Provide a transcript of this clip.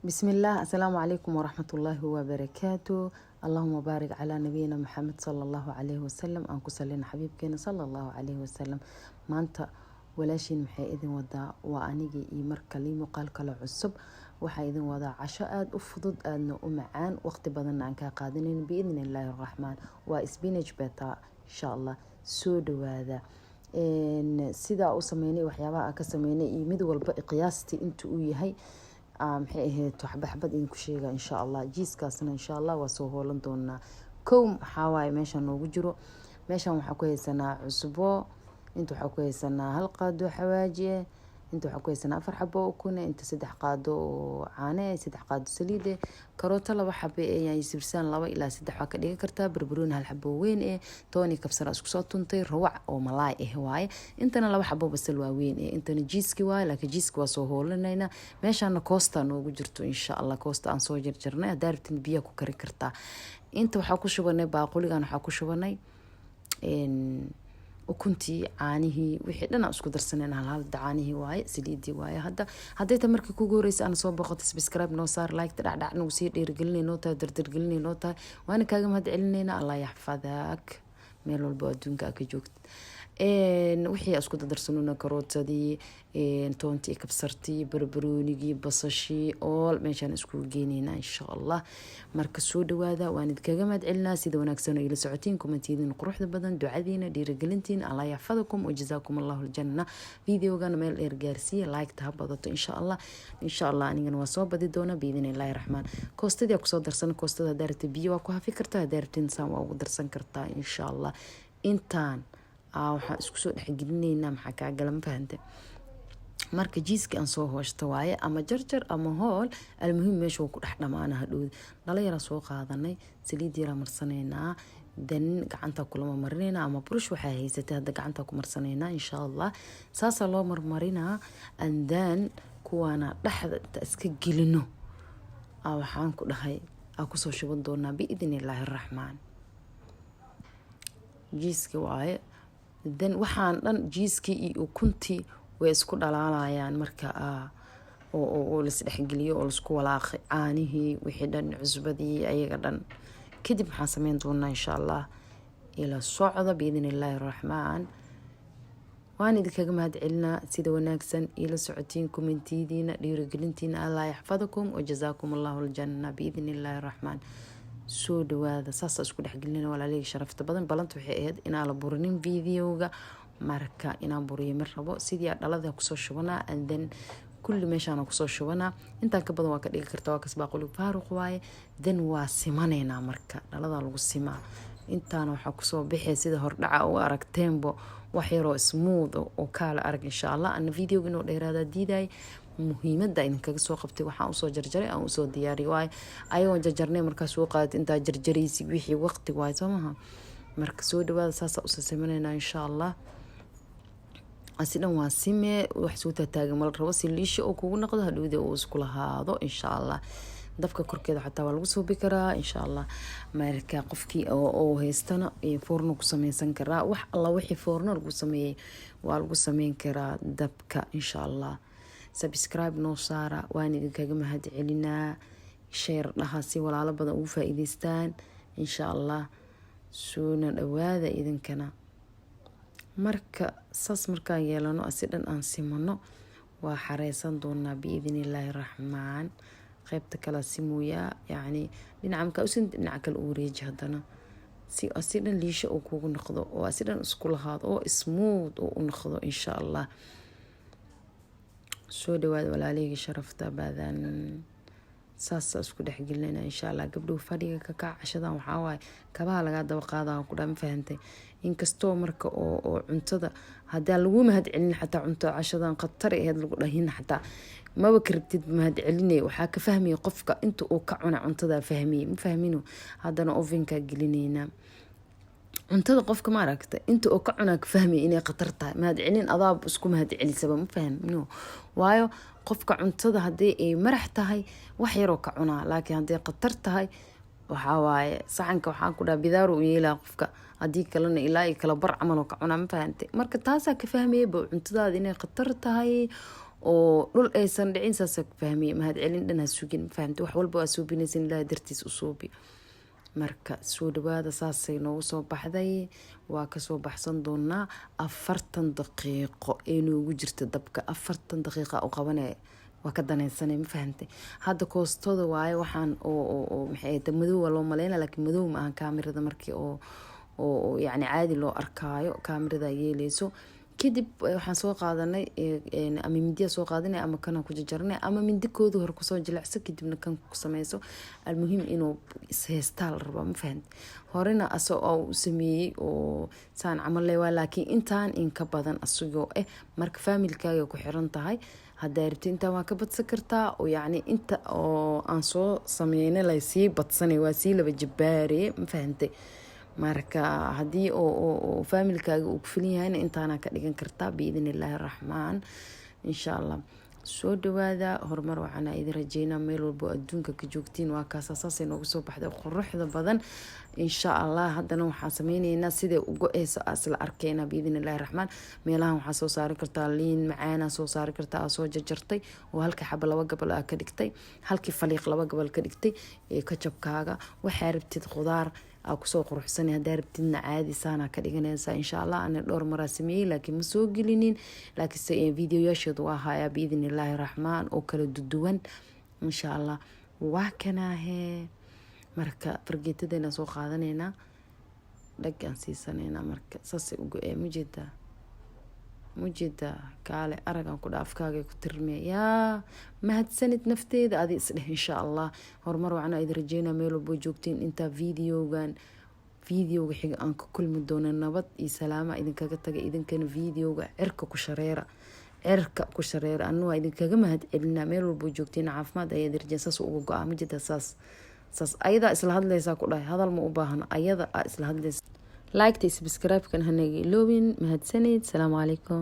بسم الله، السلام عليكم ورحمة الله وبركاته. اللهم بارك على نبينا محمد صلى الله عليه وسلم. Aan ku salina xabiibkeena sala Allahu calayhi wasalam. Maanta walaashiin maxay idin wadaa? Waa anigii iyo mar kale muuqaal kale cusub. Waxaa idin wadaa casho aada u fudud, aadna u macaan, waqti badanna aan kaa qaadanayn, biidni Illaahi Araxmaan. Waa spinach pita, insha Allah. Soo dhawaada. Sidaa u sameynay, waxyaabaha aan ka sameynay iyo mid walba qiyaastii inta uu yahay, maxay ahayd, waxba xabad idinku sheega, insha Allah. Cheese-kaasna, insha Allah, waa soo hoolan doonaa. Kow, maxaa waaye meeshan noogu jiro? Meeshan waxaa ku haysanaa cusbo, inta waxaa ku haysanaa hal qaado xawaaji ah, inta waxaa ku haysanaa afar xabo oo ukune, inta 3 qaado oo caane eh, 3 qaado saliid eh, karooto laba xabe eh, yaanyo sibirsaan 2 ilaa 3 waa ka dhigan kartaa, barbarooni hal xabo weyn eh, toon iyo kabsar isku soo tuntay, rawac oo malaay ah waaye, intana laba xabo basal waaweyn eh, intana cheese-ki waaye, laakiin cheese-ki waa soo hoolanaynaa. Meeshaana koosta noogu jirto, insha Allah, koosta aan soo jarjarnay. Haddaa rabtin, biyaha ku karin kartaa. Inta waxaa ku shubanay baaquligan, waxaa ku shubanay ukuntii, caanihii, wixii dhan aan isku darsaneen, halhalda caanihii waaye, saliidii waaye. Hadda hadday ta markii kugu horeysa aan soo boqoto, subscribe noo saar, like dhacdhac nagu sii, dhiirigelinay noo tahay, dardargelinay noo tahay, waana kaaga mahad celinayna. Allah yaxfadak meel walba adduunka ka joogta. Wixii isku dardarsanona, karootadii, toontii, kabsartii, barbaroonigii, basashii, ool meeshaan iskugu geeneynaa, insha Allah. Marka soo dhawaada, waan idinkaga mahad celinaa sida wanaagsan oo ila socotiin, comment-iyadiina quruxda badan, ducadiina, dhiirigelintiina. Allah yaxfadakum wajazaakum Allahu aljanna. Videogana meel dheer gaarsiiya, like-ta ha badato, insha Allah. Insha Allah, anigana waa soo badi doonaa, biidni Illaahi Raxmaan. Koostadii kusoo darsan. Koostada haddaa rabtid biyo waa ku hafi kartaa, haddaa rabtid saan waa ugu darsan kartaa, insha Allah. Intaan waxaan isku soo dhexgelinaynaa, maxaa kaa gala? Ma fahante? Marka cheese-ki aan soo hooshta waaye, ama jarjar ama hool, almuhiim meesha wuu ku dhex dhamaana. Hadhowda dhalo yaraa soo qaadanay, saliid yaraa marsanaynaa, dan gacanta kulama marinayna ama burush waxaa haysatay. Hadda gacanta ku marsanaynaa, insha Allah. Saasaa loo marmarinaa, and then kuwaana dhexda inta iska gelino, waxaan ku dhahay aa kusoo shuban doonaa, biidni Illaahi Araxmaan. Cheese-ki waaye. Then waxaan dhan, cheese-kii iyo ukuntii, way isku dhalaalayaan marka oo lasdhexgeliyo oo laisku walaaqay caanihii, wixii dhan, cusbadii, ayaga dhan. Kadib maxaan sameyn doonaa, insha Allah? Ila socda, biidni Illaahi Araxmaan. Waan idinkaga mahad celinaa sida wanaagsan iila socotiin, comment-iyadiina, dhiirigelintiina. Allah yaxfadakum wajazaakum Allahu aljanna, biidni Illaahi Araxmaan. Soo dhawaada. Saasa isku dhexgelina, walaalihii sharafta badan. Balanta waxay ahayd inaan la burinin videoga. Marka inaan buriyo ma rabo. Sidii dhalada kusoo shubanaa, and then kulli meeshaana kusoo shubanaa. Intaan ka badan waa ka dhigi karta. Waa kas, baaquli faaruq waaye. Then waa simaneynaa. Marka dhaladaa lagu simaa. Intaana waxaa kusoo baxay, sida hordhaca u aragteenbo, wax yaroo smooth oo kaala arag, insha Allah. Ana videoga inuu dheeraadaa diiday. Muhiimada idinkaga soo qabtay, waxaan usoo jarjaray, aan usoo diyaariyay waayo. Ayagoon jarjarnay markaa soo qaadat, intaa jarjaraysi wixii waqti waayo, soo maha? Marka soo dhawaada. Saasaa usoo sameyneynaa, insha Allah. Asi dhan waa simee, wax soo taataagan mala rabo, si liisha oo kugu noqdo hadhowda uu isku lahaado, insha Allah. Dabka korkeeda xataa waa lagu suubi karaa, insha Allah. Marka qofkii oo haystana foorno ku sameysan karaa. Wax alla wixii foorno lagu sameeyey waa lagu sameyn karaa dabka, insha Allah. Subscribe noo saara, waan idinkaga mahad celinaa. Share dhaha si walaalo badan ugu faa-iideystaan, insha Allah. Soona dhawaada idinkana. Marka saas markaan yeelano, asi dhan aan simano, waa xareysan doonaa, biidni Illaahi Raxmaan. Qeybta kalea simooyaa, yacni dhinaca markaa usin, dhinaca kale u wareeji haddana, si asi dhan liisho uu kugu noqdo oo asi dhan isku lahaado oo smooth uu u noqdo, insha Allah. Soo dhawaada, walaalihii sharafta badan. Saasa isku dhexgelinayna, insha Allah. Gabdhow, fadhiga ka kac. Cashadan waxaa waaye kabaha lagaa daba qaada ku dhaa, ma fahantay? Inkastoo marka oo cuntada hadaa lagu mahad celin, xataa cunto cashadan khatar aheyd lagu dhahin, xataa maba karabtid mahad celinay. Waxaa ka fahmaya qofka inta uu ka cuna cuntada fahmiyay, ma fahmino? Haddana oven-ka gelinaynaa cuntada. Qofka ma aragta, inta uu ka cunaa ka fahmaya inay khatar tahay. Mahad celin adaa isku mahad celisaba, ma fahmino? Waayo, qofka cuntada haddii ay marax tahay, wax yaroo ka cunaa, laakiin hadday khatar tahay, waxaa waaye saxanka, waxaan ku dhaha, bidaaru u yeelaa qofka. Haddii kalena ilaa iyo kala bar camal oo ka cunaa, ma fahantay? Marka taasaa ka fahmayaba cuntadaada inay khatar tahay. Oo dhul aysan dhicin, saasa fahmiye. Mahad celin dhan ha sugin, ma fahamte? Wax walba waa suubinaysan, Ilaahay dartiis u suubi. Marka soo dhawaada, saasay noogu soo baxday. Waa kasoo baxsan doonaa 40 daqiiqo ee noogu jirta dabka. 40 daqiiqa u qabanaya, waa ka danaysanay, ma fahamtay? Hadda koostada waaye waxaan oo maxay ahayd, madow waa loo maleyna, laakiin madow ma ahan. Kaamirada markii oo yacni caadi loo arkaayo, kaamirada yeeleyso. Kadib waxaan soo qaadanay ama mindiya soo qaadanay ama kana ku jarjarnay ama mindi kooda hore kusoo jilicso, kadibna kan ku sameyso. Almuhim inuu isheystaa la rabaa, ma fahamte? Horena asagoo u sameeyey oo saan camal le waa, laakiin intaan in ka badan asagoo marka family-kaaga ku xiran tahay. Haddaa rabti intaan waa ka badsan kartaa, oo yacni inta oo aan soo sameynay lasii badsanay, waa sii laba jabaareye, ma fahantay? Marka haddii oo family-kaaga uu ku filan yahayna, intaana ka dhigan kartaa, biidn illaahi raxmaan, insha Allah. Soo dhawaada, horumar waxaana idin rajeynaa meel walbo adduunka ka joogtiin. Waa kaasa, saasay noogu soo baxday quruxda badan, insha Allah. Haddana waxaan sameyneynaa siday u go-eyso isla arkeyna, biidn illahi raxmaan. Meelahan waxaa soo saari kartaa liin macaana, soo saari kartaa aa soo jarjartay oo halka xaba laba gabal aa ka dhigtay, halkii faliiq laba gabal ka dhigtay. Kajabkaaga waxaa rabtid khudaar aa kusoo quruxsanay, haddaa rabtidna caadi saanaa ka dhiganaysaa, insha Allah. Ana dhowr maraa sameeyey, laakiin ma soo gelinin, laakiinse videoyaasheedu waa hayaa, biidn illaahi raxmaan, oo kala duduwan, insha Allah. Waa kanaahe. Marka fargeetadeena soo qaadaneynaa, dhag aan siisaneynaa. Marka saasay u go-ee, mujeedaa? Mujeedaa? Kaale aragaan ku dha, afkaaga ku tirmee. Yaa mahadsanid nafteeda, adi isdheh, insha Allah. Horumar wacnaa idin rajeynaa meel walbo joogtiin. Intaa videogan videoga xiga aan ka kulmi doono, nabad iyo salaama idinkaga taga. Idinkana videoga cirka ku shareera, cirka ku shareera. Anu waa idinkaga mahad celinaa meel walbo joogtiin. Caafimaad ayaa idin rajeyn. Saas uga go-aa, ma saas saas ayadaa isla hadlaysaa ku dhahay, hadal ma u baahno, ayada aa isla hadlaysa. Like-ta, subscribe-kan hanaga iloobin. Mahadsanid, salaamu calaykum.